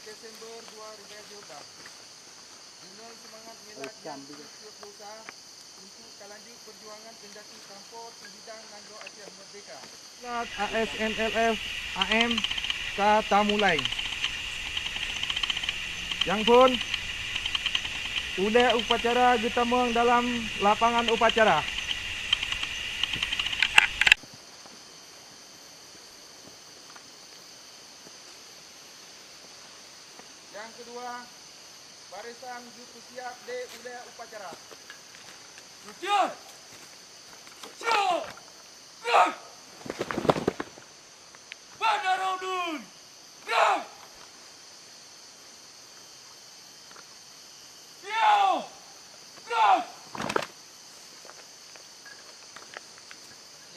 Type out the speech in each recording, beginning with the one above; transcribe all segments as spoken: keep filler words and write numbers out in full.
Desember dua ribu dua puluh dua. Dengan semangat ngilat nyang keu dua puluh sa untuk ka lanjut perjuangan indatu tanpa teuhidang nanggroe Aceh merdeka. Silat A S N L F A M ka tamulai. Nyang phon, ulée upacara geutamong dalam lapangan upacara. Nyang keudua, barisan geupeusiab lé ulée upacara. Latihan! Siap! Gerak! Bandara Udun! Gerak! Piu! Gerak!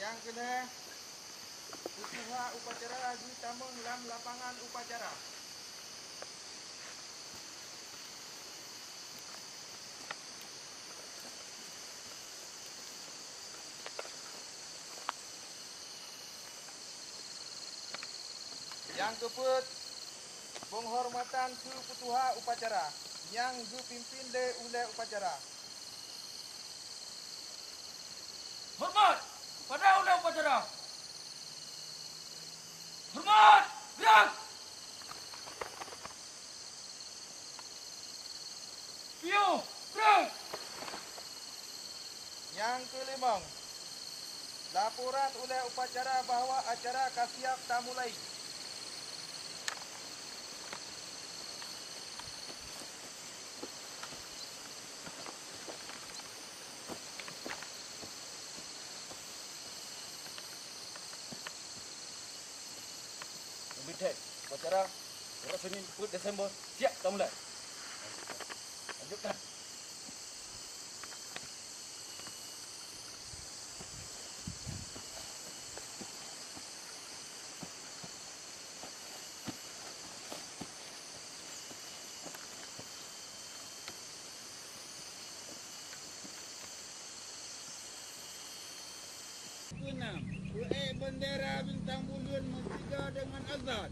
Nyang keulhée, peutuha upacara geutamong lam lapangan upacara. Nyang keupeuet, peunghormatan keu peutuha upacara nyang geupimpin lé ulée upacara. Hormat kepada ulée upacara! Hormat! Gerak! Piu! Gerak! Nyang keulimong, laporan ulée upacara bahwa acara ka siab tamulai. Ubit hai, upacara uroe Senin peuet Desember siap tamulai. Lanjutkan. Keenam, peuék bendera bintang buleuen meusiga deungon azan.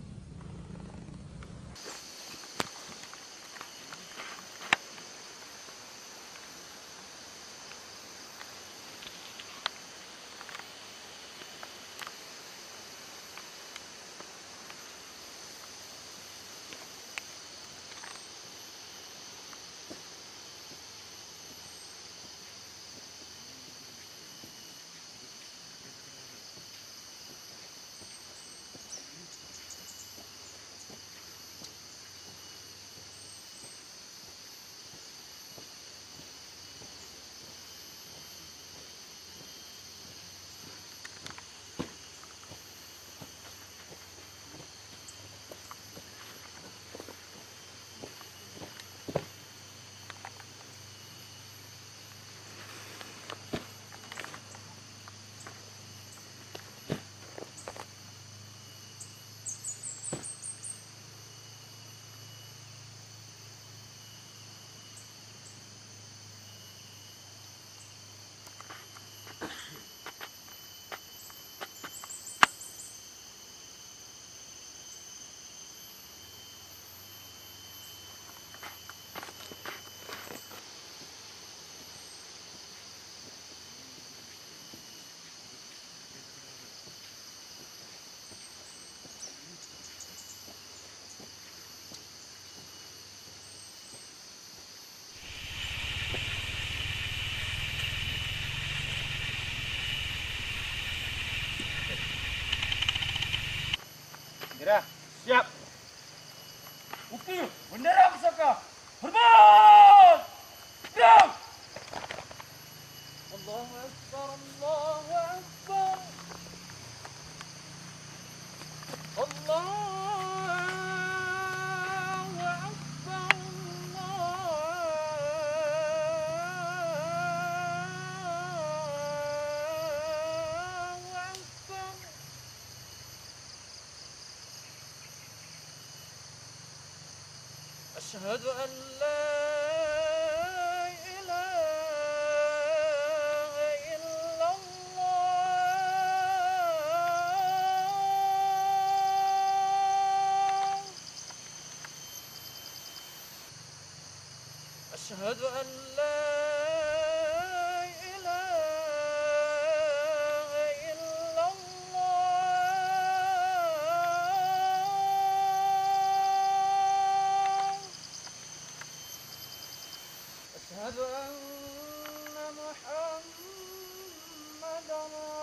Gerah, siap. Uki, bendera pusaka. Hormat! Siap! Allahu Akbar, Allahu Akbar. Allahu Akbar, Allahu Akbar. Asyhadu an la ilaha illallah. أشهد أن لا إله إلا الله. أشهد أن محمدا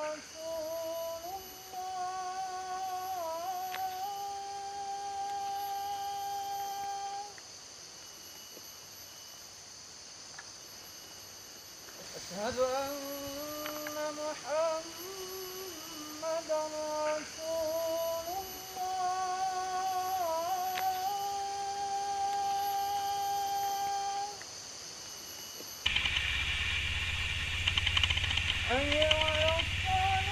رسول الله. أشهد أن محمدا رسول الله. حي على الصلاة.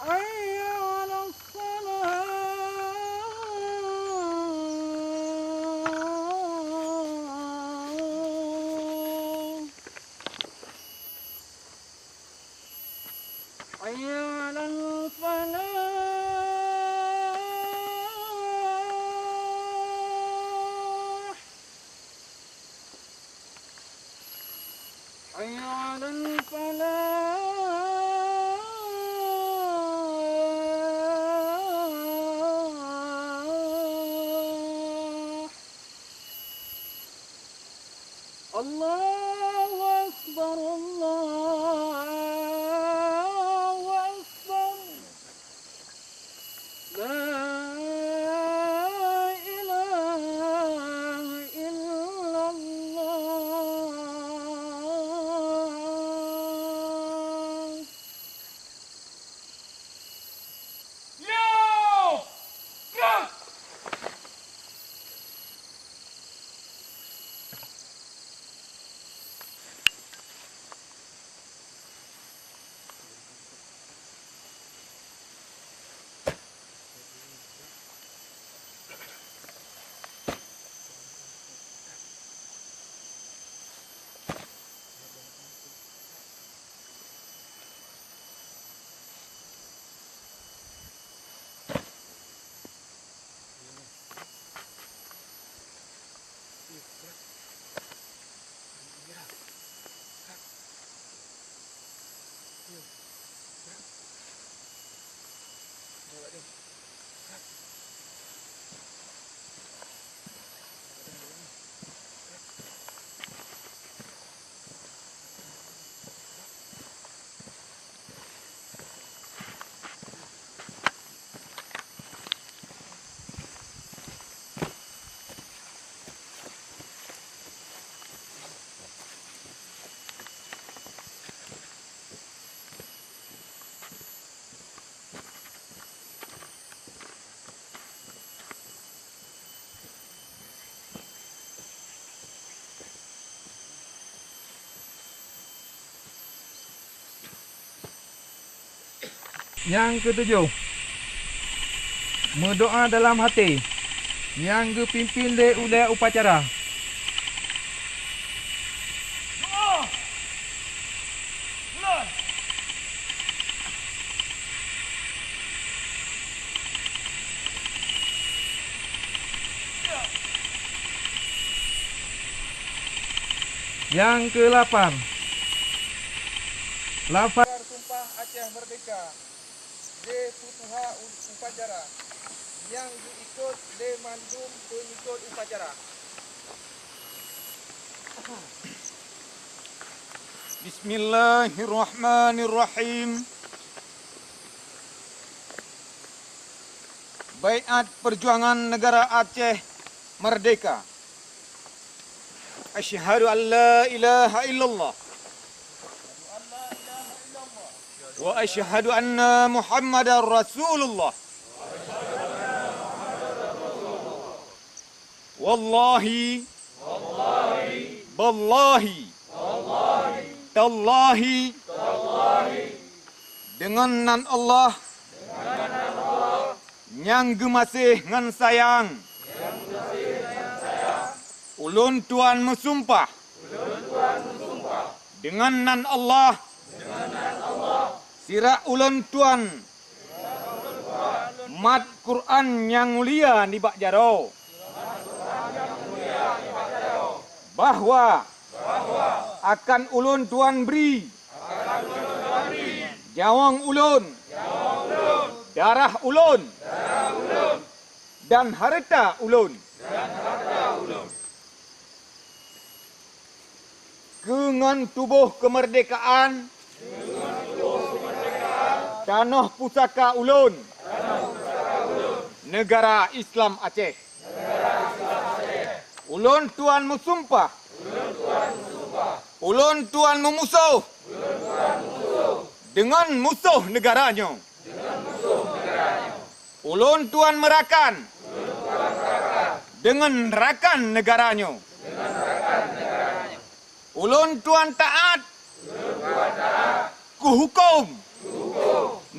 حي على الصلاة. حي على الفلاح. حي على الفلاح. الله أكبر، الله أكبر. لا إله إلا الله. Nyang keutujoh, meudoá dalam até, nyang geupimpén lé ulée upacara. Nyang keulapan, lafaz sumpah Aceh Merdeka lé peutuha u-, upacara nyang geuikot lé mandum peungikot upacara. Bismillahirrahmanirrahim. Baiat Perjuangan Negara Aceh Merdeka. Asyhadu an la ilaha illallah. Wa asyhadu anna Muhammadar Rasulullah. Wallahi. Ballahi. Tallahi. Deungon nan Allah nyang geumaséh ngon sayang. Ulôn tuan meusumpah deungon nan Allah, sirak ulôn tuan mat Quran nyang mulia nibak jaroe, bahwa akan ulôn tuan bri nyawöng ulôn, darah ulôn, dan hareuta ulôn. Keu ngon tuboh keumeurdekaan tanoh pusaka ulôn, neugara Islam Aceh. Ulôn tuan meusumpah, ulôn tuan meumusoh deungon musoh neugara nyoe. Ulôn tuan meurakan deungon rakan neugara nyoe. Ulôn tuan taát keu huköm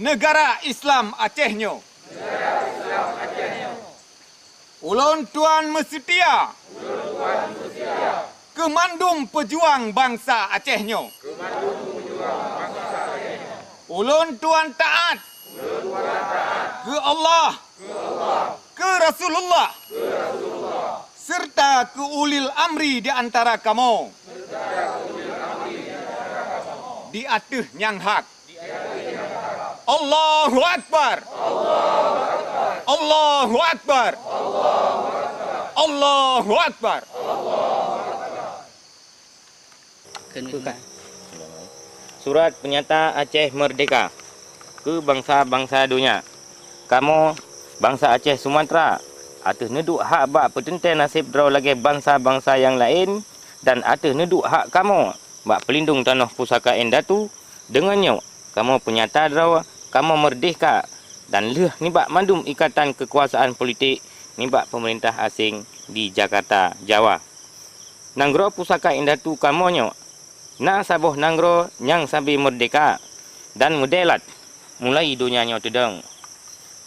neugara Islam Aceh nyoe. Ulôn tuan meuseutia keu mandum peujuang bansa Aceh nyoe. Ulôn tuan taát keu Allah, keu Rasulullah, seureuta keu ulil amri di antara kamoe di ateueh nyang hak. Allahu Akbar! Allahu Akbar! Allahu Akbar! Surat peunyata Aceh Meurdehka keu bansa-bansa donya. Kamoe, bansa Aceh Sumatra, ateueh neuduek hak bak peuteuntée naseb droe lagée bansa-bansa nyang laén, dan ateueh neuduek hak kamoe bak peulindong tanoh pusaka indatu, deungon nyoe kamoe peunyata droe kamoe meurdehka dan lheueh nibak mandum ikatan keukuasaan politik nibak peumeurintah aséng di Jakarta, Jawa. Nanggroe pusaka indatu kamoe nyoe na saboh nanggroe nyang sabe meurdehka dan meudeulat mulai donya nyoe teudong.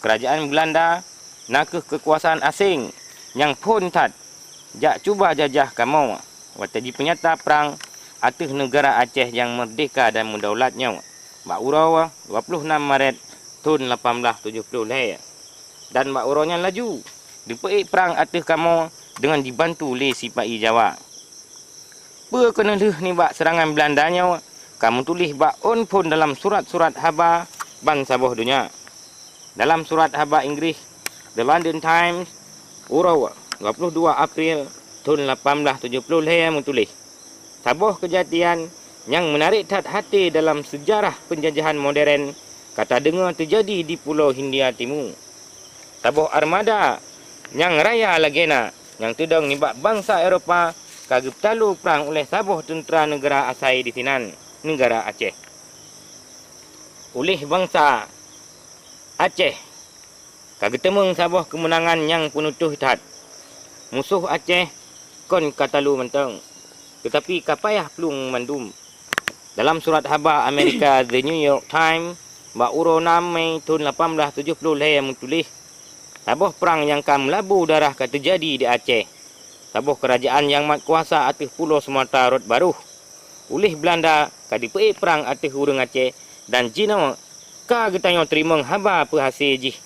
Keurajaan Beulanda na kheueh keukuasaan aséng nyang phon that jak cuba jajah kamoe watée jipeunyata prang ateueh neugara Aceh nyang meurdehka dan meudaulat nyoe bak uroe dua ploh nam Maret thon lapan blaih tujoh ploh lhée. Dan bak uroe nyan laju jipeuék prang ateueh kamoe deungon jibantu lé sipa-i Jawa. Peue keuneulheueh nibak seurangan Beulanda nyoe ka meutuléh bak ôn phon dalam surat-surat haba ban saboh donya. Dalam surat haba Inggréh, The London Times, uroe dua ploh dua April thon lapan blaih tujoh ploh lhée meutuléh, saboh keujadian nyang meunarék that até dalam seujarah peunjajahan modern ka tadeungoe teujadi di Pulo Hindia Timu. Saboh armada nyang raya lagée na nyang teudong nibak bansa Eropa ka geupeutalo prang uleh saboh teuntra neugara asai disinan, neugara Aceh. Uleh bansa Aceh ka geuteumeung saboh keumeunangan nyang peunutoh that. Musoh Aceh kon ka talo mantong, teutapi ka payah plueng mandum. Dalam surat haba Amerika The New York Times bak uroe nam Mei thon lapan blaih tujoh ploh lhée meutuléh, saboh prang nyang ka meulabu darah ka teujadi di Aceh. Saboh keurajaan nyang mat kuasa ateueh Pulo Sumatra rot barôh. Uleh Beulanda ka jipeuék prang ateueh ureuëng Aceh dan jinoe ka geutanyoe teurimong haba peuhasé jih.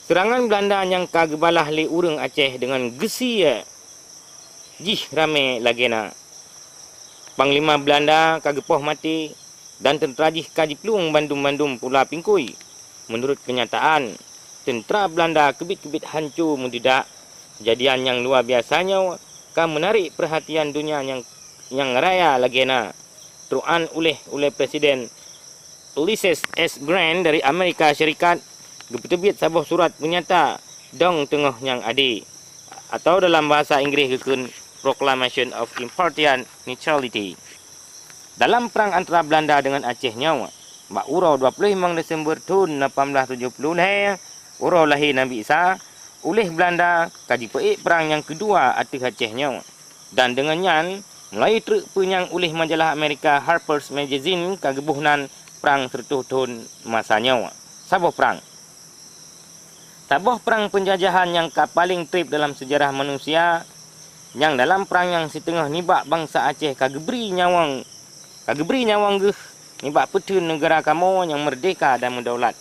Seurangan Beulanda nyang ka geubalah lé ureuëng Aceh deungon geusie jih ramé lagée na. Panglima Beulanda ka geupoh maté dan teuntra jih ka jiplueng bandum-bandum pula pingkui. Meunurot keunyataan, teuntra Beulanda keubiet-keubiet hanco meududak. Keujadian nyang luwa biasa nyoe ka meunarék peuhatian donya nyang, nyang raya lagée na. Trok nyan uleh, uleh Presiden Ulysses S Grant dari Amerika Syarikat geupeuteubiet saboh surat peunyata dong teungoh nyang ade, atawa dalam bahasa Inggréh geukheun Proclamation of Impartial Neutrality. Dalam prang antara Beulanda deungon Aceh nyoe, bak uroe dua ploh limong Desember thon lapan blaih tujoh ploh lhée, uroe lahé Nabi Isa, uleh Beulanda ka jipeuék prang nyang keudua ateueh Aceh nyoe. Dan deungon nyan, mulai treuk peue nyang uleh majalah Amerika Harper's Magazine ka geuboh nan Prang Seureutôh Thon Masa Nyoe. Saboh prang. Saboh prang peunjajahan nyang ka paleng treb dalam seujarah manusia nyang dalam prang nyang siteungoh nibak bansa Aceh ka geubri nyawöng, ka geubri nyawöng geuh nibak peutheun neugara kamoe nyang meurdehka dan meudaulat.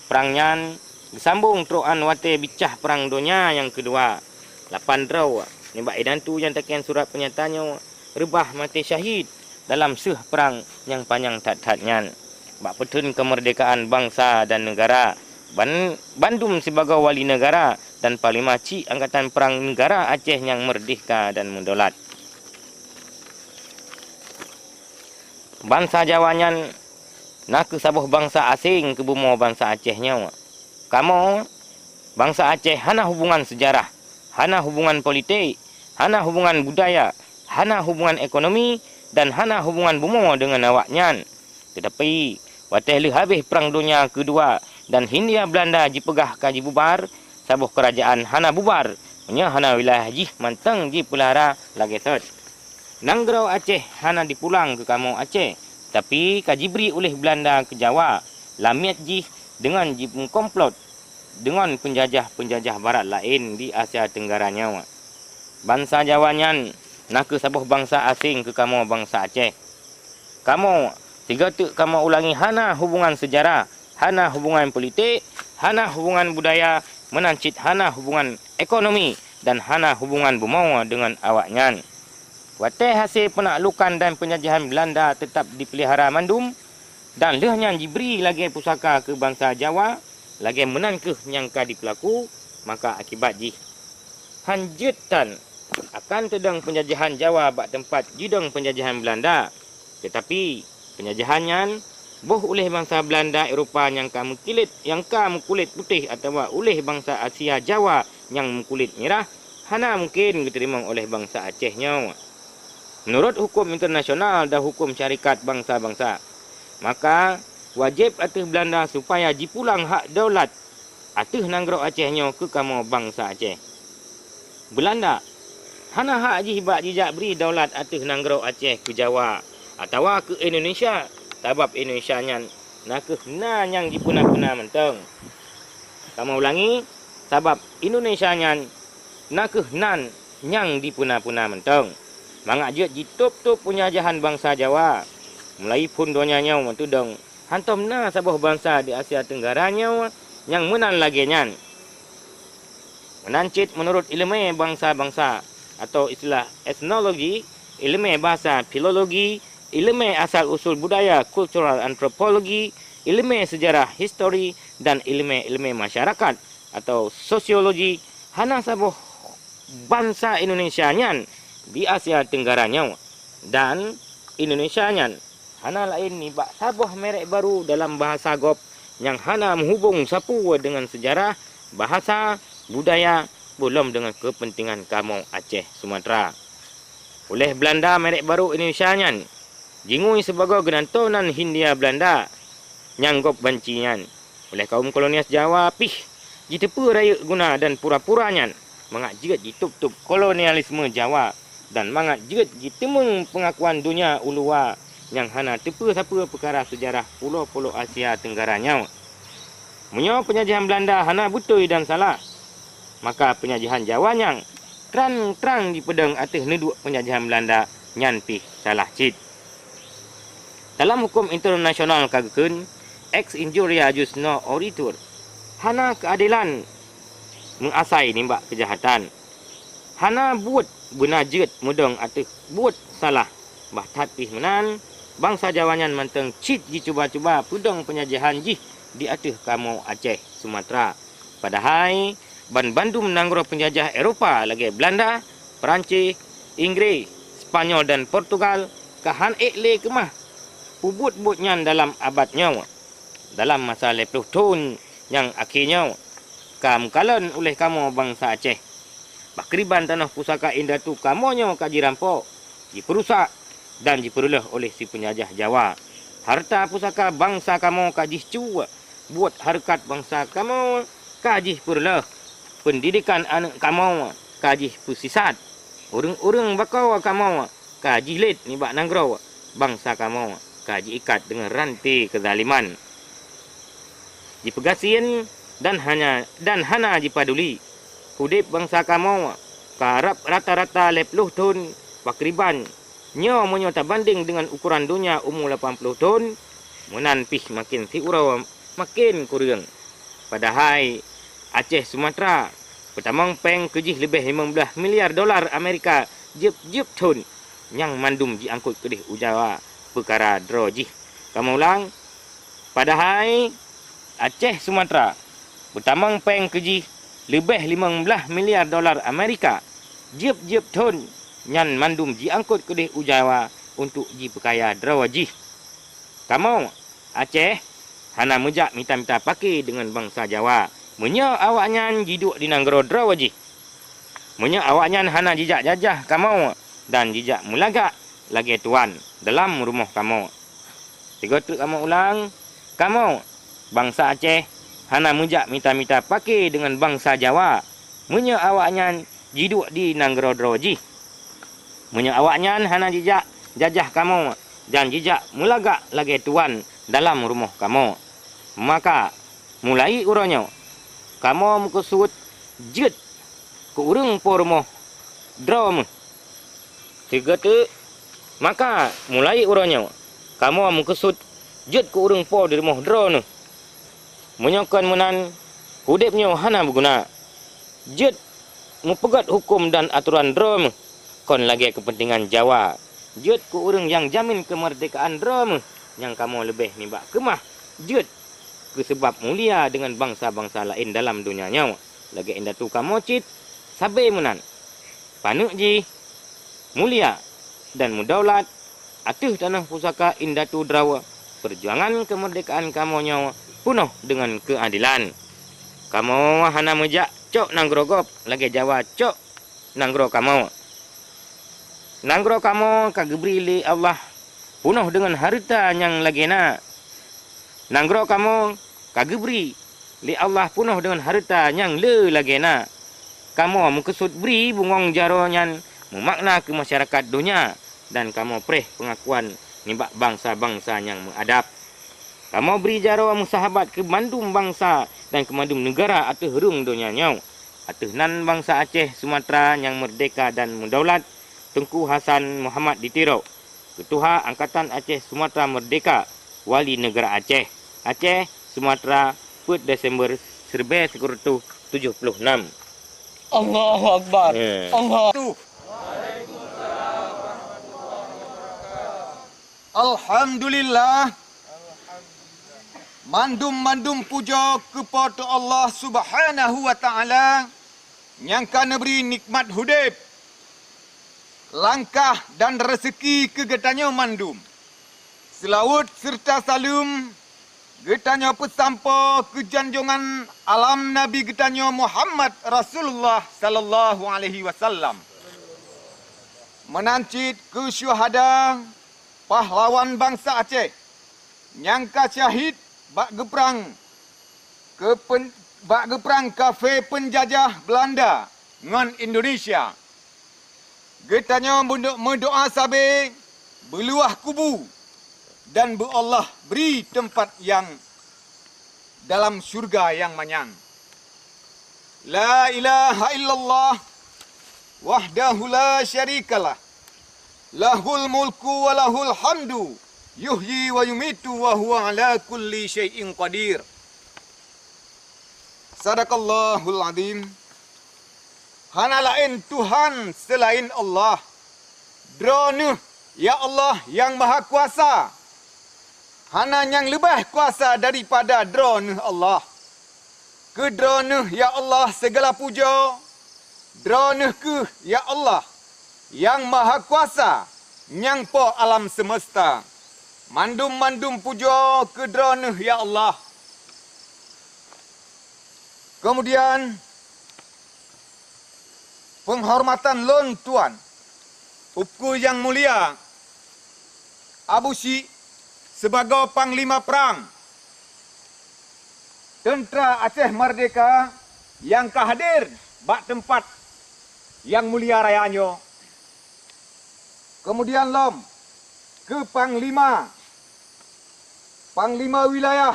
Prang nyan geusambong trok án watée bicah Prang Donya nyang Keudua. Lapan droe nibak indatu nyang takheun surat peunyata nyoe reubah maté syahid dalam seueh prang nyang panyang that-that nyan. Bak peutheun keumeurdehkaan bansa dan neugara, ban-, bandum sibagoe wali neugara dan panglima chik angkatan prang neugara Aceh nyang meurdehka dan meudaulat. Bansa Jawa nyan na kheueh saboh bansa aséng keu bumoe bansa Aceh nyoe. Kamoe, bansa Aceh, hana hubungan seujarah, hana hubungan politik, hana hubungan budaya, hana hubungan ekonomi, dan hana hubungan bumoe deungon awaknyan. Teutapi, watée lheueh habéh Prang Donya Keudua dan Hindia Beulanda jipeugah ka jibubar, saboh keurajeuen hana bubar, meunyoe hana wilayah jih mantong jipeulara lagée sot. Nanggroe Aceh hana jipulang keu kamoe Aceh, tapi ka jibri uléh Beulanda keu Jawa, lamiet jih deungon jimeukomplot deungon peunjajah-peunjajah barat laén di Asia Teunggara nyoe. Bansa Jawa nyan na kheueh saboh bansa aséng keu kamoe bansa Aceh. Kamoe, sigoe teuk kamoe ulangi, hana hubungan seujarah, hana hubungan politik, hana hubungan budaya, meunan cit hana hubungan ekonomi dan hana hubungan bumoe deungon awaknyan. Watée hasé peunaklukan dan peunjajahan Beulanda teutab jipeulihara mandum, dan lheueh nyan jibri lagée pusaka keu bansa Jawa, lagée meunan kheueh nyang ka jipeulaku, maka akibat jih han jeuet tan akan teudong peunjajahan Jawa bak teumpat jidong peunjajahan Beulanda. Teutapi, peunjajahan nyan boh uléh bansa Beulanda Eropa nyang ka meukilet, nyang ka meukulét putéh atawa uléh bansa Asia Jawa nyang meukulét mirah, hana mungken geuteurimong uléh bansa Aceh nyoe. Meunurot huköm internasional dan huköm syarikat bansa-bansa, maka wajéb ateueh Beulanda supaya jipulang hak daulat ateueh nanggroe Aceh nyoe keu kamoe bansa Aceh. Beulanda hana hak jih bak jijak bri daulat ateueh nanggroe Aceh keu Jawa atawa keu Indonesia, sabab Indonesia nyan na kheueh na nyang jipeuna-peuna mantong. Kamoe ulangi, sabab Indonesia nyan na kheueh nan nyang jipeuna-peuna mantong. Mangat jeuet jitôb-tôb peunjajahan bansa Jawa, mulai phon donya nyoe meuteudong, hántom na saboh bansa di Asia Teunggara nyoe nyang meunan lagée nyan. Meunan cit meunurot iéleumé bansa-bansa, atau istilah etnologi, iéleumé basa, filologi, iéleumé asal usul budaya, cultural anthropology, iéleumé seujarah, histori, dan iéleumé-iéleumé masyarakat, atau sosiologi, hana saboh bansa Indonesia nyan di Asia Teunggara nyoe, dan Indonesia nyan hana laén nibak saboh merek baru dalam bahasa gob nyang hana meuhubong sapeue deungon seujarah, bahasa, budaya, peue lom deungon keupeuntengan kamoe Aceh Sumatra. Uléh Beulanda merek baru Indonesia nyan jingui sibagoe geunantoe nan Hindia Beulanda nyang gob banci nyan. Uléh kaum kolonialis Jawa pih jiteupeue rayeuk guna dan pura-pura nyan mangat jeuet jitôb-tôb kolonialisme Jawa dan mangat jeuet jiteumeung peungakuan donya u luwa nyang hana teupeue sapeue peukara seujarah pulo-pulo Asia Teunggara nyoe. Meunyoe peunjajahan Beulanda hana beutôi dan salah, maka peunjajahan Jawa nyang trang-trang jipeudong ateueh neuduek peunjajahan Beulanda nyan pih salah cit. Dalam huköm internasional ka geukheun, ex injuria jus non oritur, hana keuadelan meuasai nibak keujahatan. Hana buet beuna jeuet meudong ateueh buet salah. Bah that pih meunan, bansa Jawa nyan mantong cit jicuba-cuba peudong peunjajahan jih di ateueh kamoe Aceh Sumatra. Padahai, banbandum nanggroe peunjajah Eropa lagée Beulanda, Peurancéh, Inggréh, Spanyol dan Portugal ka han ék lé keumah peubuet buet nyan dalam abad nyoe. Dalam masa lhée ploh thon nyang akhé nyoe, ka meukalon uléh kamoe bansa Aceh. Pakriban tanoh pusaka indatu kamoe nyoe ka jirampok, jipeurusak, dan jipeureuloh uléh si peunjajah Jawa. Hareuta pusaka bansa kamoe ka jih cu, buet hareukat bansa kamoe ka jih peureuloh, peundidekan aneuëk kamoe ka jih peusisat, ureuëng-ureuëng bakoe kamoe ka jilet nibak nanggroe bansa kamoe ka jiikat deungon ranté keuzaliman, jipeugasien dan hanya, dan hana jipaduli udeb bansa kamoe Karab rata-rata lhèe ploh thon pakriban. Nyoe meunyoe tabandeng deungon ukoran donya umu lapan ploh thon, meunan pih maken siuroe maken kureueng. Padahai Aceh Sumatra peutamong péng keu jih leubeh limong blaih miliar dolar Amerika jeueb-jeueb thon, nyang mandum jiangkot keudeh u Jawa peukara droe jih. Kamoe ulang, padahai Aceh Sumatra peutamong péng keu jih leubeh limong blaih miliar dolar Amerika jeueb-jeueb thon, nyan mandum jiangkot keudeh u Jawa untuk jipeukaya droe jih. Kamoe Aceh hana meujak mita-mita pake deungon bansa Jawa meunyoe awaknyan jiduek di nanggroe droe jih. Meunyoe awaknyan hana jijak jajah kamoe dan jijak meulagak lagèe tuan dalam rumoh kamoe. Sigoe teuk kamoe ulang, kamoe, bansa Aceh, hana meujak mita-mita pake deungon bansa Jawa meunyoe awaknyan jiduek di nanggroe droe jih. Meunyoe awaknyan hana jijak jajah kamoe dan jijak meulagak lagèe tuan dalam rumoh kamoe, maka mulai uroe nyoe kamoe meukeusut jeuet keu ureueng po rumoh droe meuh. Sigoe teuk, maka mulai uroe nyoe kamoe meukeusut jeuet keu ureueng po di rumoh droe neuh. Meunyoe kon meunan, udeb nyoe hana meuguna. Jeuet meupeugét huköm dan atoran droe meuh kon lagèe keupeuntengan Jawa. Jeuet keu ureueng nyang jamin keumeurdehkaan droe meuh nyang kamoe leubeh nibak keumah jeuet keu seubab mulia deungon bansa-bansa laén dalam donya nyoe, lagèe indatu kamoe cit sabe meunan. Paneuk jih mulia dan meudaulat ateueh tanoh pusaka indatu droe. Peujuangan keumeurdehkaan kamoe nyoe peunoh deungon keuadelan. Kamoe hana meujak cok nanggroe gob lagèe Jawa cok nanggroe kamoe. Nanggroe kamoe ka geubri lé Allah peunoh deungon hareuta nyang lagèe na. Nanggroe kamoe ka geubri lé Allah peunoh deungon hareuta nyang le lagèe na. Kamoe meukeusut bri bungöng jaroe nyan meumakna keu masyarakat donya dan kamoe preh peungakuan nibak bansa-bansa nyang meuadab. Kamoe bri jaroe meusahabat keu mandum bansa dan keu mandum neugara ateueh rhueng donya nyoe. Ateueh nan bansa Aceh Sumatra nyang meurdehka dan meudaulat, Teungku Hasan Muhammad di Tiro, Keutuha Angkatan Aceh Sumatra Meurdehka, Wali Neugara Aceh, Aceh, Sumatra, peuet Desember siribèe sikureueng reutôh tujoh ploh nam. Allahu Akbar. Ya. Allah. Alhamdulillah. Mandum-mandum pujoe keu Po teu Allah Subhanahu wa Ta'ala nyang ka neubri nikmat udeb, langkah dan reuseuki keu geutanyoe mandum. Seulaweuet seureuta saleuem geutanyoe peusampoe keu janjongan alam Nabi geutanyoe Muhammad Rasulullah sallallahu alaihi wasallam. Meunan cit keu syuhada, pahlawan bansa Aceh nyang ka syahid bak geuprang keu pen-, bak geuprang kafé peunjajah Beulanda ngon Indonesia. Geutanyoe meudo-, meudoa sabe beuluwah kubu dan beu Allah bri teumpat nyang dalam syeuruga nyang manyang. La ilaha illallah wahdahu la syarikalah. Lahul mulku wa lahul hamdu. Yuhyi wa yumitu wa huwa ala kulli syai'in qadir. Sadaqallahul azim. Hana laén Tuhan seulaén Allah. Droeneuh, ya Allah, nyang Mahakuasa. Hana nyang leubeh kuasa daripada Droeneuh Allah. Keu Droeneuh, ya Allah, sigala pujoe. Droeneuh kheueh, ya Allah, nyang Mahakuasa, nyang Po alam seumeusta. Mandum-mandum pujoe keu Droeneuh, ya Allah. Keumudian, peunghormatan lôn tuan, Teungku nyang mulia Abusyik, sibagoe Panglima Prang Teuntra Aceh Merdeka nyang ka hadir bak teumpat nyang mulia raya nyoe. Keumudian lom keu panglima, panglima wilayah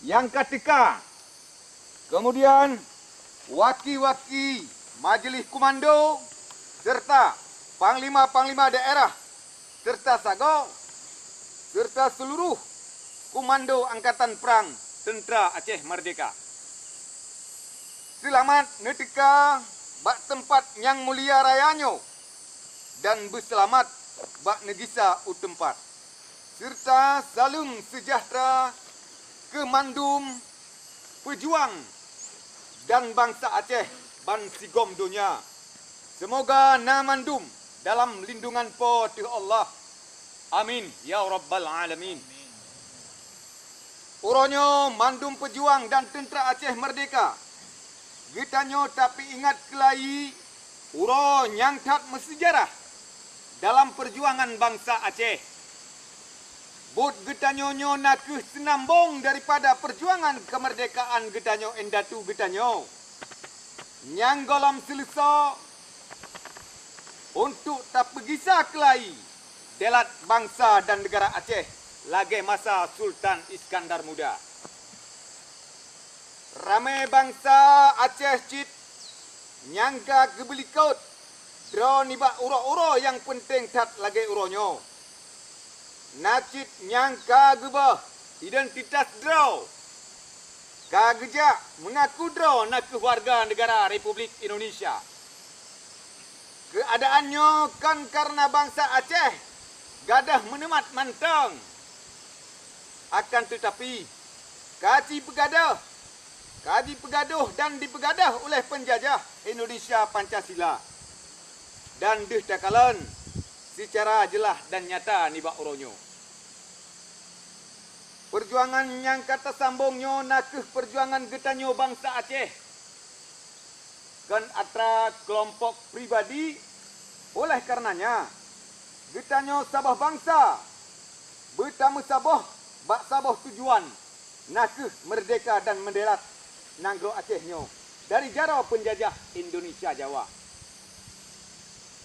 nyang ka teuka, keumudian waki-waki Majeulih Komando, serta panglima-panglima daerah, serta sagoe, serta seuluruh komando Angkatan Prang Teuntra Aceh Merdeka. Seulamat neuteuka bak teumpat nyang mulia raya nyoe dan beuseulamat bak neugisa u teumpat, serta saleuem seujahteura keu mandum peujuang dan bansa Aceh ban sigom donya. Seumoga na mandum dalam lindungan Po teu Allah. Amin ya rabbal alamin. Uroe nyoe mandum peujuang dan teuntra Aceh Merdeka, geutanyoe tapeuingat keulayi uroe nyang that meuseujarah dalam peujuangan bansa Aceh. Buet geutanyoe nyoe na kheueh seunambong daripada peujuangan keumeurdekaan geutanyoe indatu geutanyoe, nyang gohlom seuleusoe untuk tapeugisa keulayi deulat bansa dan neugara Aceh lagée masa Sultan Iskandar Muda. Ramé bansa Aceh cit nyang ka geubeulikot droe nibak uroe-uroe nyang peunteng that lagée uroe nyoe. Na cit nyang ka geuböh identitas droe, ka geujak meungaku droe na kheueh warga neugara Republik Indonesia. Keuadaan nyoe kon kareuna bansa Aceh gadôh meuneumat mantong. Akan teutapi, ka jipeugadôh, ka jipeugadôh dan jipeugadôh uleh peunjajah Indonesia Pancasila. Dan deuh takalon seucara jeulaih dan nyata nibak uroe nyoe. Peujuangan nyang ka tasambong nyoe na kheueh peujuangan geutanyoe bansa Aceh, kon atra keulompok pribadi. Oleh kareunanya, geutanyoe saboh bansa beutameusaboh bak saboh tujuan, na kheueh meurdehka dan meudeulat nanggroe Aceh nyoe dari jaroe peunjajah Indonesia Jawa.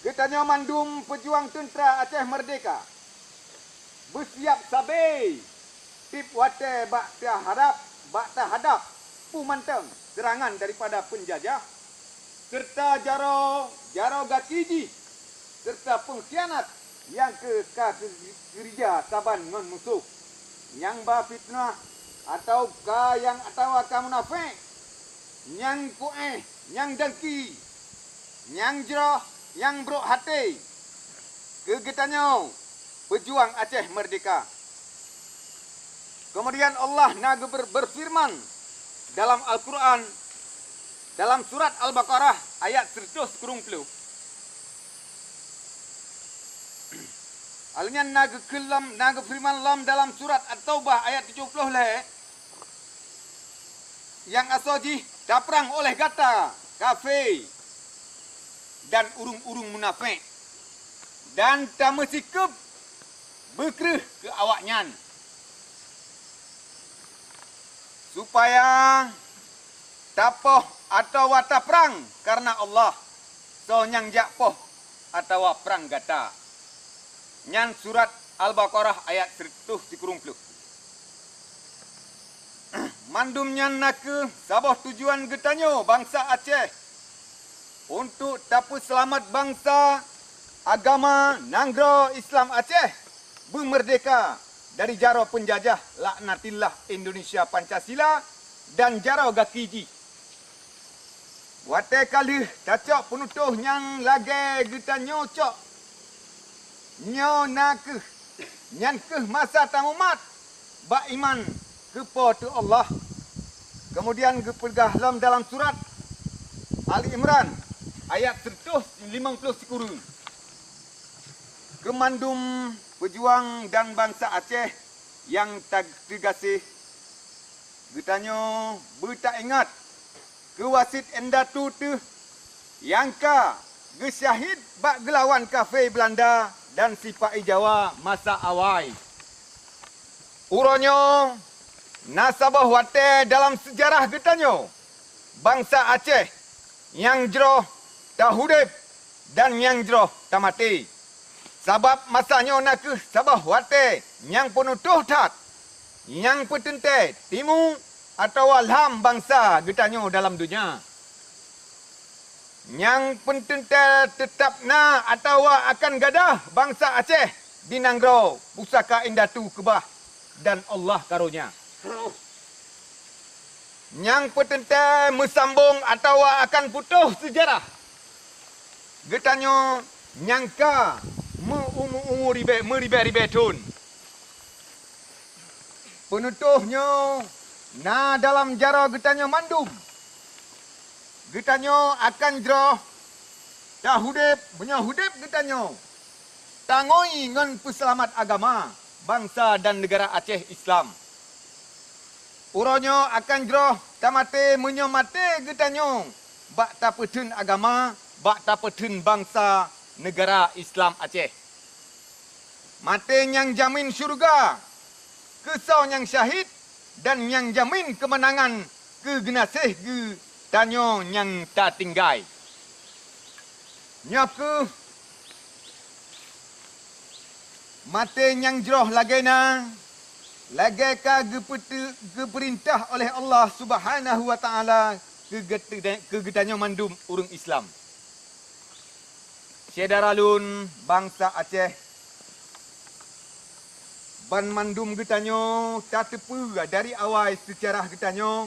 Geutanyoe mandum peujuang teuntra Aceh Meurdehka beusiab sabe tieb watée bak teuhadab, bak teuhadab peue mantong seurangan daripada peunjajah, seureuta jaroe, jaroe gaki jih, seureuta peungkhianat nyang keu ka keu-, keurija saban ngon musoh, nyang ba fiteunah atawa ka nyang atawa ka munafék, nyang kuéh, nyang dengki, nyang jroh, nyang brok até keu geutanyoe peujuang Aceh Meurdehka. Keumudian Allah na geuber-, beufeureuman dalam Al-Qur'an, dalam surat Al-Baqarah ayat seratus kureueng ploh. Alnyan na geukheun lom, na geufeureuman lom dalam surat At-Taubah ayat tujoh ploh lhée, nyang asoe jih taprang oleh gata kafé dan ureuëng-ureuëng munafék, dan tameusikeup beukreueh keu awaknyan, supaya tapoh atawa taprang kareuna Allah, soe nyang jak poh atawa prang gata. Nyan surat Al-Baqarah ayat seratus sikureueng ploh. Mandum nyan na kheueh saboh tujuan geutanyoe bansa Aceh, untuk tapeuseulamat bansa, agama, nanggroe Islam Aceh beumeurdehka dari jaroe peunjajah laknatillah Indonesia Pancasila dan jaroe gaki jih. Watée ka lheueh tacok peunutoh nyang lagée geutanyoe cok, nyoe na kheueh, nyan kheueh masa tamumat bak iman keu Po teu Allah. Keumudian geupeugah lom dalam surat Ali Imran ayat seratus limong ploh sikureueng, keu mandum peujuang dan bansa Aceh nyang ta-, teugaséh, geutanyoe beutaingat keu wasiet indatu teuh nyang ka geusyahid bak geulawan kafé Beulanda dan sipa-i Jawa masa awai. Uroe nyoe na saboh watée dalam seujarah geutanyoe, bansa Aceh, nyang jroh taudeb dan nyang jroh tamaté. Sabab masa nyoe na kheueh saboh watée nyang peunutoh that, nyang peuteuntée timu atawa lam bansa geutanyoe dalam donya. Nyang peuteuntèe teutab na atawa akan gadôh bansa Aceh di nanggroe pusaka indatu keubah dan Allah karonya. Nyang peuteuntèe meusambong atawa akan putôh seujarah geutanyoe nyang ka meu-umu-umu ribèe, meuribèe-ribèe thon. Peunutôh nyoe na dalam jaroe geutanyoe mandum. Geutanyoe akan jroh taudép, meunyoe udép geutanyoe tangui ngon peuseulamat agama, bansa dan neugara Aceh Islam. Uroe nyoe akan jroh tamaté meunyoe maté geutanyoe bak tapeutheun agama, bak tapeutheun bansa neugara Islam Aceh. Maté nyang jamin syeuruga keu soe nyang syahid dan nyang jamin keumeunangan keu geunaséh geutanyoe nyang tatinggai. Nyoe kheueh maté nyang jroh lagèe na, lagèe ka geupeute-, geupeurintah oleh Allah Subhanahu wa Ta'ala keu geute-, keu geutanyoe mandum ureuëng Islam. Syedara lôn, bansa Aceh, banmandum geutanyoe tateupeue dari awai seujarah geutanyoe,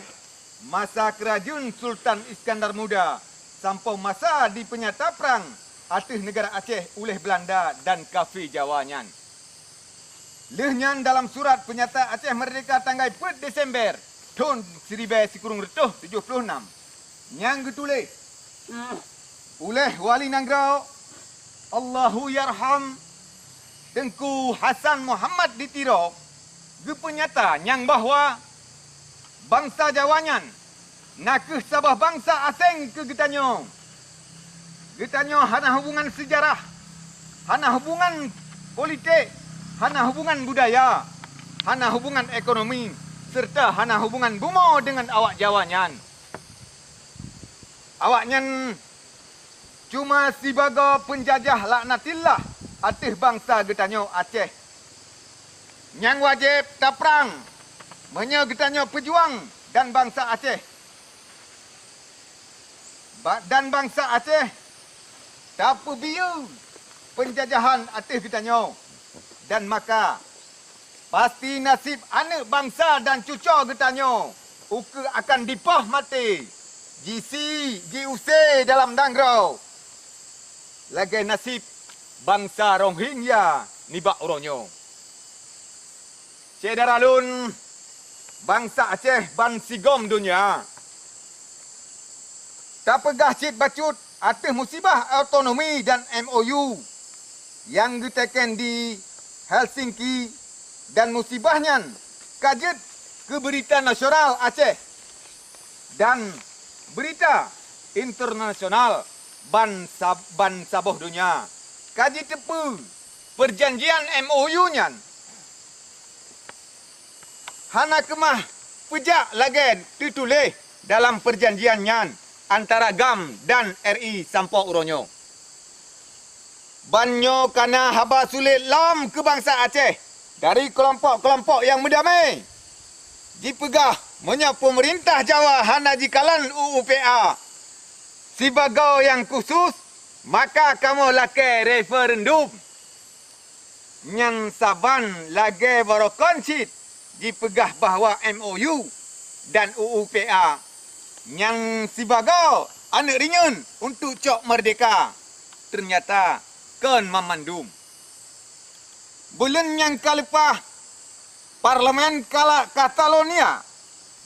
masa keurajeuen Sultan Iskandar Muda sampoe masa dipeunyata prang ateueh neugara Aceh uleh Beulanda dan kafé Jawa nyan. Lheueh nyan dalam surat peunyata Aceh Meurdehka tanggai peuet Desember thon siribèe sikureueng reutôh tujoh ploh nam, nyang geutuléh uleh Wali Nanggroe Allahyarham Teungku Hasan Muhammad di Tiro geupeunyata nyang bahwa bansa Jawa nyan na kheueh saboh bansa aséng keu geutanyoe. Geutanyoe hana hubungan seujarah, hana hubungan politek, hana hubungan budaya, hana hubungan ekonomi, seureuta hana hubungan bumoe deungon awak Jawa nyan. Awaknyan cuma sibagoe peunjajah laknatillah ateueh bansa geutanyoe Aceh. Nyang wajéb taprang meunyoe geutanyoe peujuang dan bansa Aceh. Ba-, dan bansa Aceh tapeubiyeu peunjajahan ateueh geutanyoe. Dan maka, pasti naseb aneuëk bansa dan cucoe geutanyoe ukeue akan dipoh maté, jisi, jiusé dalam nanggroe, lagée naseb bansa Rohingya nibak uroe nyoe. Syedara lôn, bansa Aceh bansigom donya, tapeugah cit bacut ateueh musibah otonomi dan M O U nyang geutekén di Helsinki, dan musibah nyan ka jeuet keu beurita nasional Aceh dan beurita internasional ban sab-, ban saboh donya ka jiteupeue peurjanjian M O U nyan hana keumah peujak lagée teutuléh dalam peurjanjian nyan antara GAM dan R I sampoe uroe nyoe. Ban nyoe ka na haba sulet lom keu bansa Aceh dari keulompok-keulompok nyang meudamé. Jipeugah, meunyoe peumeurintah Jawa hana jikalon U U P A sibagoe nyang khusus, maka kamoe lakée referendum. Nyan saban lagée barokon cit jipeugah bahwa M O U dan U U P A nyan sibagoe aneuëk rinyeun untuk cok meurdehka. Teunyata kon mamandum. Buleuen nyang ka leupah, Parlemen Kala-, Katalonia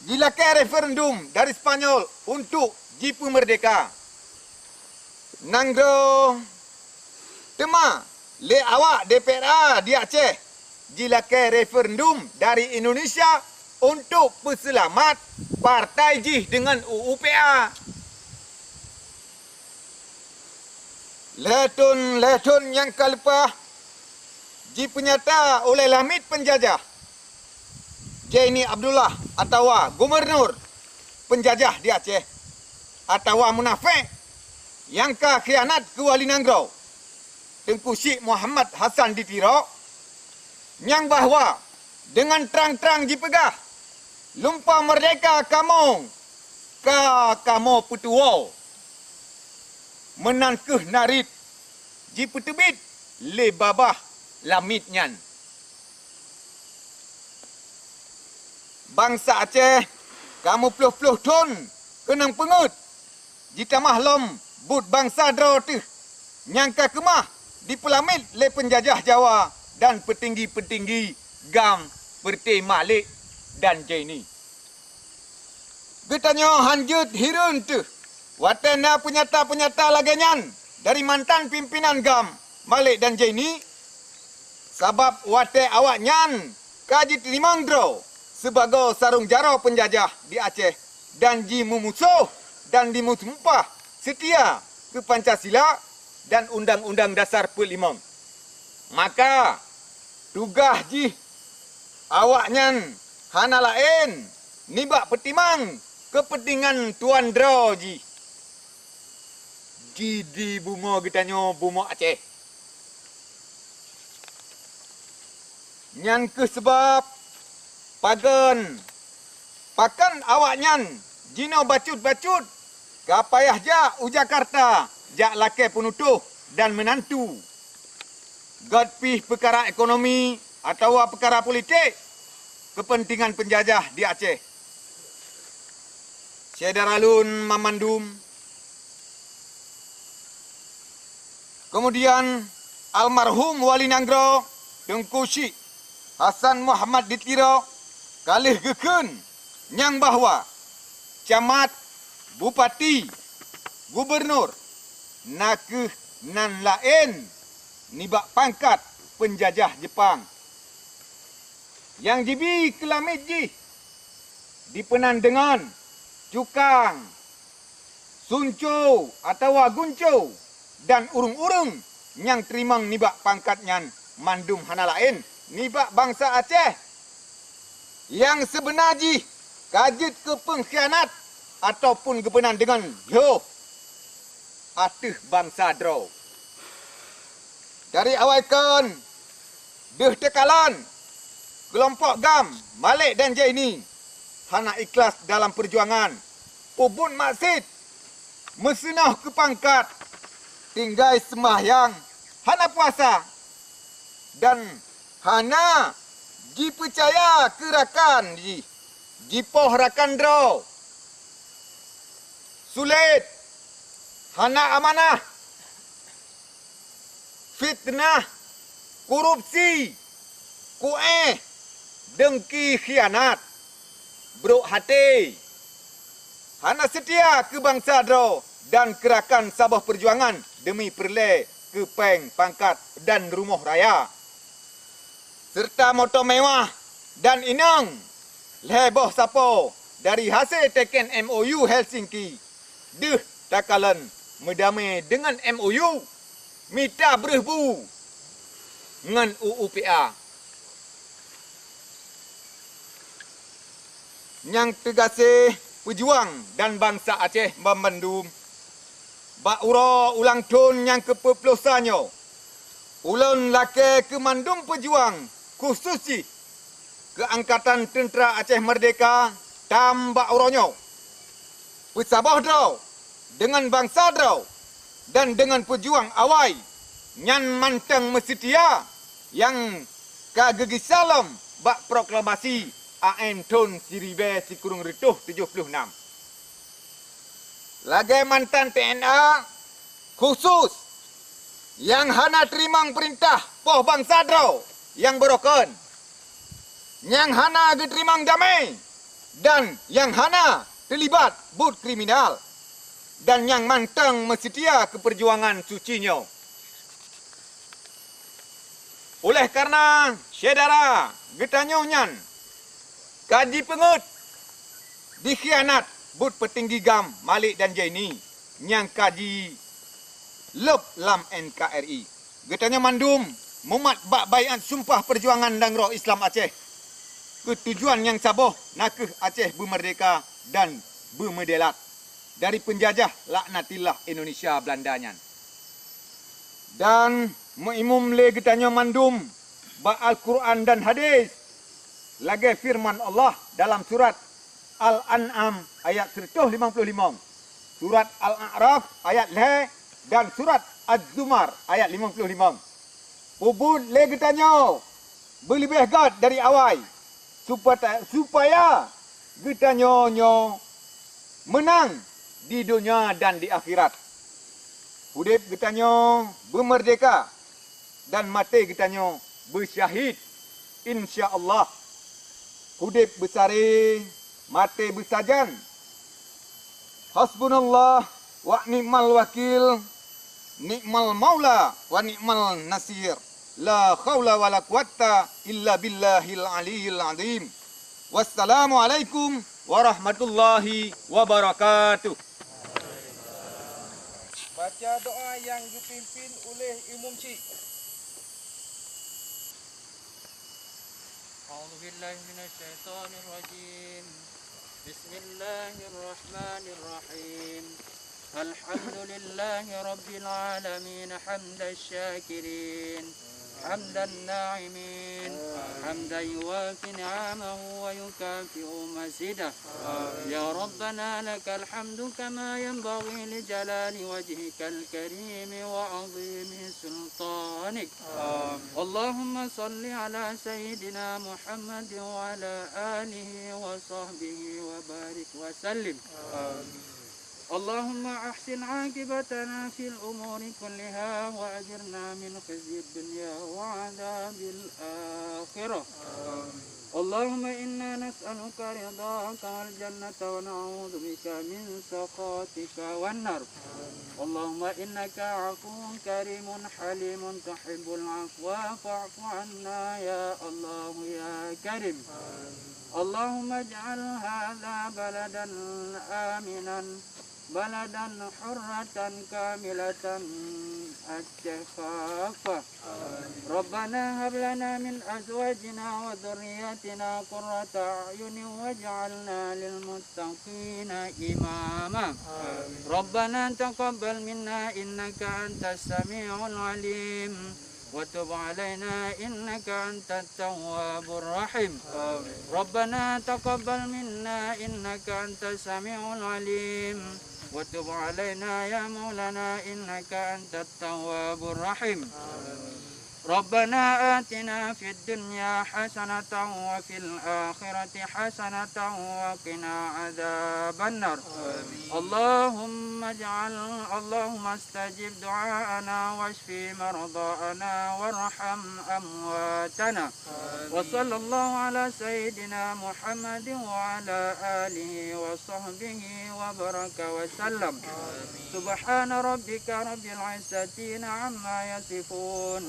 jilakée referendum dari Spanyol untuk jipeumeurdehka nanggroe. Teuma lé awak D P R A di Aceh jilakée referendum dari Indonesia untuk peuseulamat partai jih deungon U U P A. Lhée thon, lhée thon nyang ka leupah jipeunyata ulée lamiet peunjajah Zaini Abdullah atawa gubunur peunjajah di Aceh, atawa munafék nyang ka khianat keu wali nanggroe, Teungku Syik Muhammad Hasan di Tiro, nyang bahwa deungon trang-trang jipeugah, "Lumpoe meurdehka kamoe ka kamoe peutuwoe." meunan kheueh narit jipeuteubiet lé babah lamiet nyan. Bansa Aceh ka meuploh-ploh thon keunong peungeuet jitamah lom buet bansa droe teuh nyang ka keumah dipeulamiet lé peunjajah Jawa dan peutinggi-peutinggi GAM seperti Malik dan Zaini. Geutanyoe hán jeuet hireuen teuh watée na peunyata-peunyata lagée nyan dari mantan pimpinan GAM Malik dan Zaini, sabab watée awaknyan ka jiteurimong droe sibagoe sarong jaroe peunjajah di Aceh dan jimeumusoh dan jimeusumpah seutia keu Pancasila dan Undang-Undang Dasar peuet limong. Maka, tugaih jih awaknyan hana laén nibak peutimang keupeuntengan tuan droe jih, ji di bumoe geutanyoe bumoe Aceh. Nyan kheueh sabab pagon pakon awaknyan jinoe bacut-bacut ka payah jak u Jakarta jak lakée peunutoh dan meunantu. Gét pih peukara ekonomi atawa peukara politik keupeuntengan peunjajah di Aceh. Syedara lôn mamandum, keumudian almarhum Wali Nanggroe Teungku Syik Hasan Muhammad di Tiro ka lheueh geukheun nyang bahwa camat, bupati, gubunur na kheueh nan laén nibak pangkat peunjajah Jeupang. Nyang jibi keulamiet jih dipeunan deungon cukang, sunco atawa gunco, dan ureuëng-ureuëng nyang teurimong nibak pangkat nyan mandum hana laén nibak bansa Aceh nyang seubeuna jih ka jeuet keu peungkhianat ataupun geupeunan deungon lhoh ateueh bansa droe. Dari awai kon deuh teukalon, keulompok GAM Malik dan Zaini hana ikhlas dalam peujuangan, peubuet maksiet, meuseunoh keu pangkat, tinggai seumbahyang, hana puasa, dan hana jipeucaya keu rakan jih, jipoh rakan droe, sulet, hana amanah, fitnah, korupsi, kuéh, deungki, khianat, brok até, hana seutia keu bansa droe dan keu rakan saboh peujuangan deumi peureulée keu péng, pangkat, dan rumoh raya, seureuta moto mewah dan inong lhée boh sapo dari hasé teken M O U Helsinki. Deuh takalon meudamé deungon M O U, mita breueh bu ngon U U P A. Nyang teugaséh peujuang dan bansa Aceh banmandum, bak uroe ulang thon nyang keupeuet ploh sa nyoe, ulôn lakée keu mandum peujuang, khusos jih keu Angkatan Teuntra Aceh Merdeka tam bak uroe nyoe, peusaboh droe deungon bansa droe dan deungon peujuang awai nyan mantong meuseutia nyang ka geugisa lom bak proklamasi A N thon siribée sikureueng reutôh tujoh ploh nam. Lagée mantan T N A, khusos nyang hana teurimong peurintah poh bansa droe nyang beurokon, nyang hana geuteurimong damé, dan nyang hana teulibat buet kriminal, dan nyang mantong meuseutia keu peujuangan suci nyoe. Uléh kareuna syedara geutanyoe nyan ka jipeungeuet dikhianat buet peutinggi GAM Malik dan Zaini nyang ka jilôb lam N K R I. Geutanyoe mandum mumat bak baiát sumpah peujuangan Nanggroe Islam Aceh keu tujuan nyang saboh, na kheueh Aceh beumeurdeka dan beumeudelat dari peunjajah laknatillah Indonesia Beulanda nyan. Dan meuimum lé geutanyoe mandum bak Al-Qur'an dan hadis, lagée feureuman Allah dalam surat Al-An'am ayat sireutoh limong ploh limong, surat Al-A'raf ayat lhée, dan surat Az-Zumar ayat limong ploh limong. Peubuet lé geutanyoe beuleubeh gét dari awai, supata-, supaya geutanyoe nyoe meunang di donya dan di akhirat. Udeb geutanyoe beumeurdeka, dan maté geutanyoe beusyahid, insya Allah. Udeb beusaré, maté beusajan. Hasbunallah wa ni'mal wakil, ni'mal maula wa ni'mal nasir. La haula wa la quwwata illa billahil aliyyil azim. Wassalamualaikum warahmatullahi wabarakatuh. Baca doa nyang geupimpin uleh Imum Syik. أعوذ بالله من الشيطان الرجيم. بسم الله الرحمن الرحيم. الحمد لله رب العالمين، حمد الشاكرين، حمد الناعمين، حمدا يوافي نعمه ويكافئ مزيده. يا ربنا لك الحمد كما ينبغي لجلال وجهك الكريم وعظيم سلطانك. اللهم صل على سيدنا محمد وعلى آله وصحبه وبارك وسلم. اللهم أحسن عاقبتنا في الأمور كلها وأجرنا من خزي الدنيا وعذاب الآخرة. اللهم إنا نسألك رضاك والجنة ونعوذ بك من سخطك والنار. اللهم إنك عفو كريم حليم تحب العفو فاعف عنا يا الله يا كريم. اللهم اجعل هذا بلدا آمنا بلدا حرة كاملة الشفافة. ربنا هب لنا من أزواجنا وذرياتنا قرة أعين واجعلنا للمتقين إماما. ربنا تقبل منا إنك أنت السميع العليم وتب علينا إنك أنت التواب الرحيم. ربنا تقبل منا إنك أنت السميع العليم وتب علينا يا مولانا إنك أنت التواب الرحيم. ربنا آتنا في الدنيا حسنة وفي الآخرة حسنة وقنا عذاب النار. اللهم اجعل، اللهم استجب دعاءنا واشف مرضانا وارحم أمواتنا. وصلى الله على سيدنا محمد وعلى آله وصحبه وبارك وسلم. سبحان ربك رب العزة عما يصفون.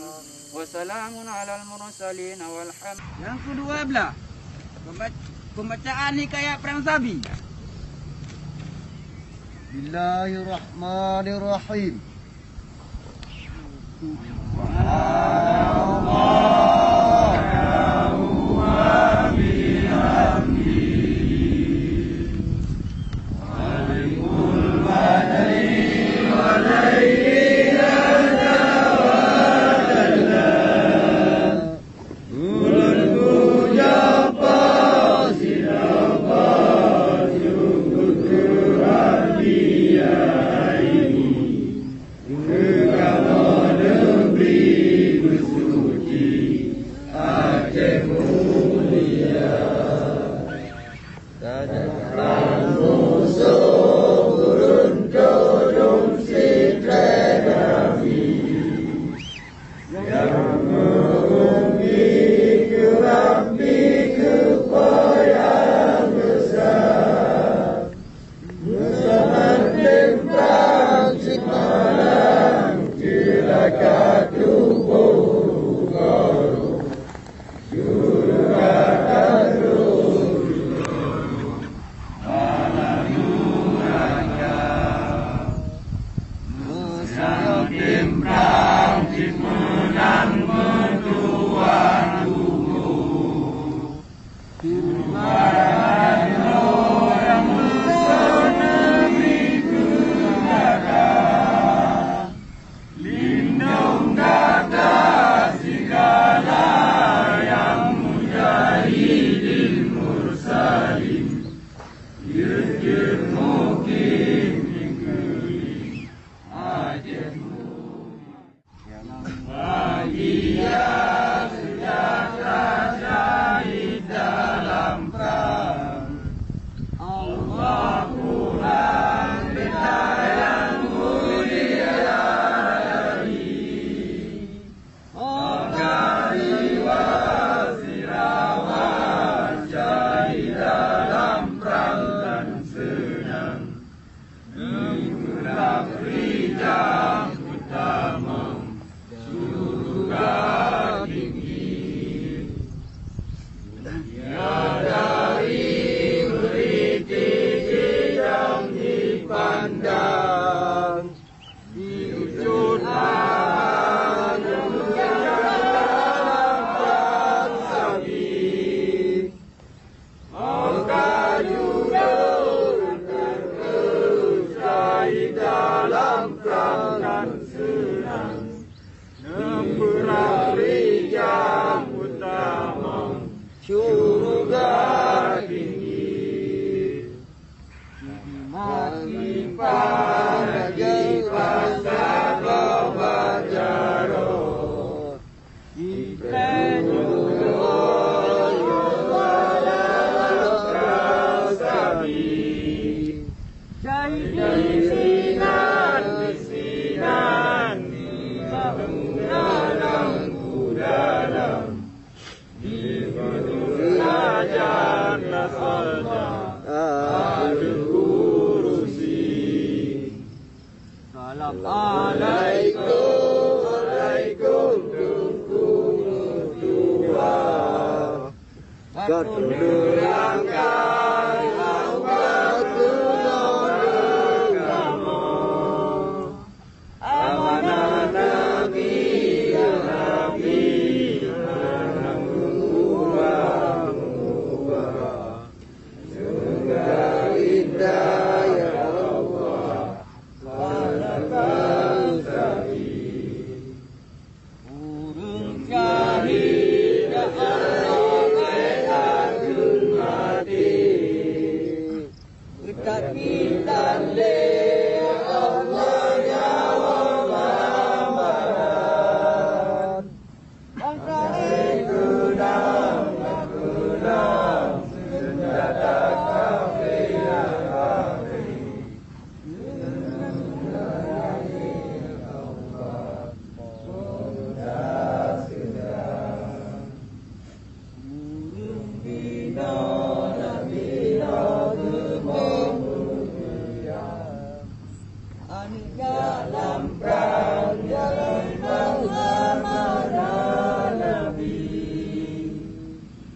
وسلام على المرسلين والحمد. Yang kedua belah, pemba-, pembacaan hikayat Perang Sabi. Bismillahirrahmanirrahim. Syahidin sinan, sinan, di dalam kudalam, di raja Allah, Al-Kursi. Salam alaikum, alaikum, Teungku Meutuah. Ka tuleueng langkai Allah keunoe kamoe. Amanah Nabi, ya Nabi, amanah meuubah, meuubah. Semoga indah, ya Allah, pada bangsa ini. Ureueng syahid, ya Allah, lé takheun maté. Geutakhitan lé Allah nyawa Muhammad. Bangsa lé keudang, keudang, seunjata kafé, kafé.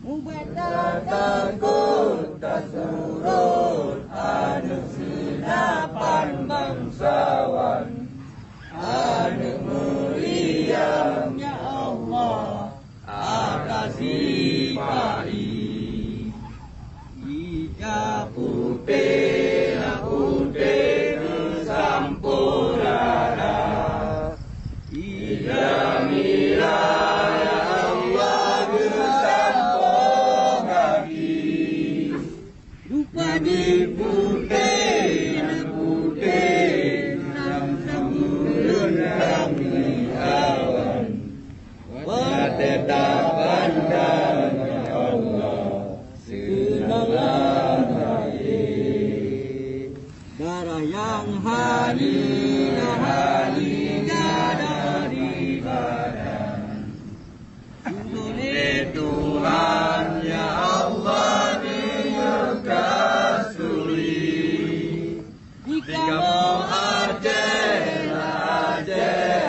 Ubat tatakot tasurot, aneuk seulapan bangsawan, aneuk meuriam, ya Allah, ata sipa-i. Ija putéh na putéh geusampoe dara. Ija mirah, ya Allah, geusampoe gaki. Rupa jih putéh na putéh, sam-sam meureuntang di awan. Watée tapandang, ya Allah, seunang lam até. Darah nyang hana hali dari badan. Ulée Tuhan, ya Allah, meunyoe ka sulit. Di kamoe Aceh, Aceh,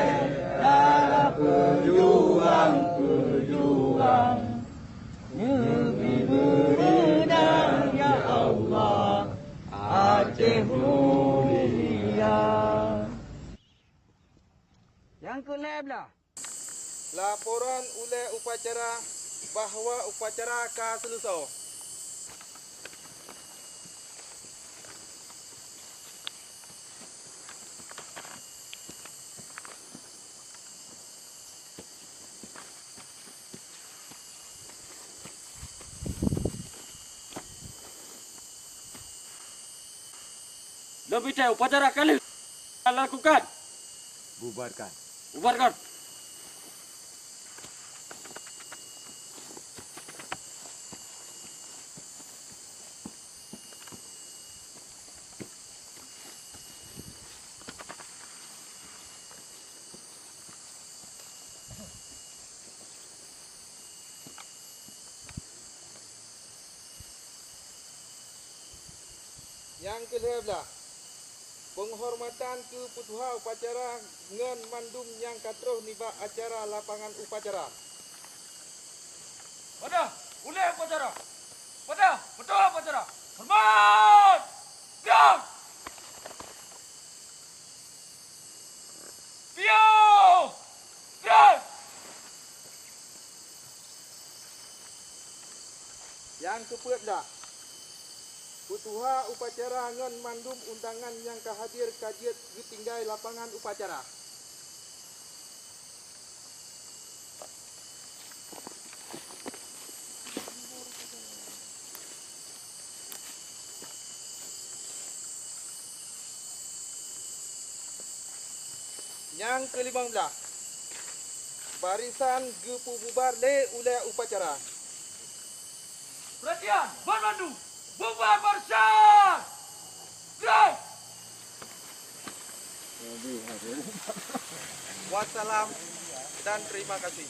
dalam peujuang, peujuang. Neubri beureudah, ya Allah, Aceh mulia. Nyang keu lhée blah. Laporan ulée upacara bahwa upacara ka seuleusoe. Lom pitée upacara ka lheueh lakukan. Bubarkan. Bubarkan. Nyang keu lhée blah, peunghormatan keu peutuha upacara ngon mandum nyang ka troh nibak acara lapangan upacara. Padah ulée upacara! Padah peutuha upacara! Horeumat! Piôh! Piôh! Nyang keu peuet blah, peutuha upacara ngon mandum undangan nyang ka hadir ka jeuet geutinggai lapangan upacara. Nyang keu limong blah, barisan geupeububar lé ulée upacara. Peuratian, ban mandum, bubar barisan! Gerak! Wassalam dan terima kasih.